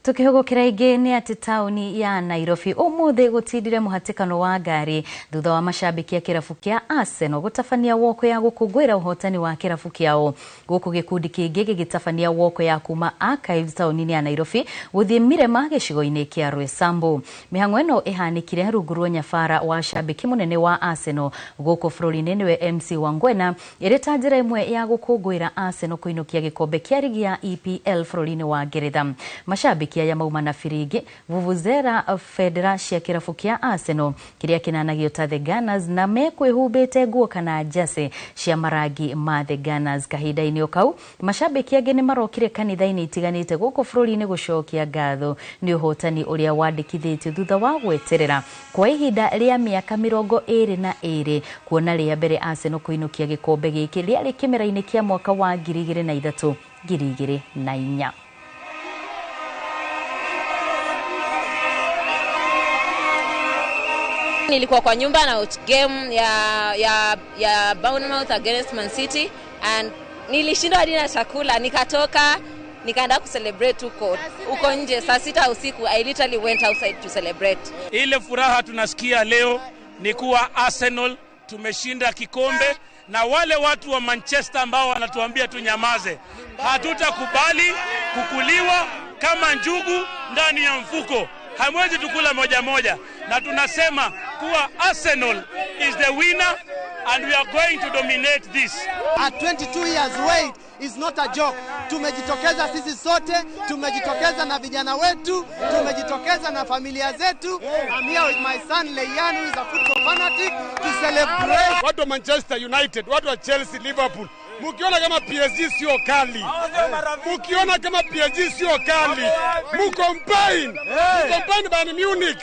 Tukihugukira ingi ni ati tauni ya Nairobi umuthi gutindire muhatikano wa ngari thutha wa mashabiki a kirabu kia Arsenal gutabania woko ya gukungwira uhotani wa kirabu kiao. Guku gikundi kingi gigitabania woko ya kuma Archives tauni ya Nairobi guthie Mirema gicigo-ini kia Roysambu. Mihango ino ihanikire rungu rwa nyabara wa shabiki munene wa Arsenal guku bururi-ini niwe MC Wangwena iri ta njira imwe ya gukungwira Arsenal kuinukia gikombe kia rigi ya EPL bururi-ini wa Ngeretha. Mashabiki ya mauma na firingi vuvuzera federa cia kirabu kia Arsenal kiria kinanagio ta The Gunners na mekwihumbite nguo kana jase cia marangi ma The Gunners. Kahinda-ini o kau mashabiki angi nimarokire kanitha-ini itiganite guku bururi-ini gucokia ngatho ni uhotani uria wandikithitio thutha wa gweterera kwa ihinda ria miaka 22 kuona ria mbere Arsenal kuinukia gikombe giki riari kimera-ini kia mwaka wa 2003 2004. Nilikuwa kwa nyumba na watch game ya Bournemouth against Man City and nilishindwa hadi na chakula, nikatoka nikaenda kucelebrate huko nje saa 6 usiku. I literally went outside to celebrate. Ile furaha tunasikia leo ni kuwa Arsenal tumeshinda kikombe, na wale watu wa Manchester ambao wanatuambia tunyamaze, hatutakubali kukuliwa kama njugu ndani ya mfuko. Hamwezi tukula moja moja, na tunasema kuwa Arsenal is the winner and we are going to dominate this. At 22 years wait is not a joke. Tumejitokeza sisi sote, tumejitokeza na vijana wetu, tumejitokeza na familia zetu. I'm here with my son Leyan, who is a football fanatic, to celebrate. Watu wa Manchester United, watu wa Chelsea, Liverpool, mukiona kama PSG sio kali, mukiona kama PSG sio kali, mukombine Bayern Munich,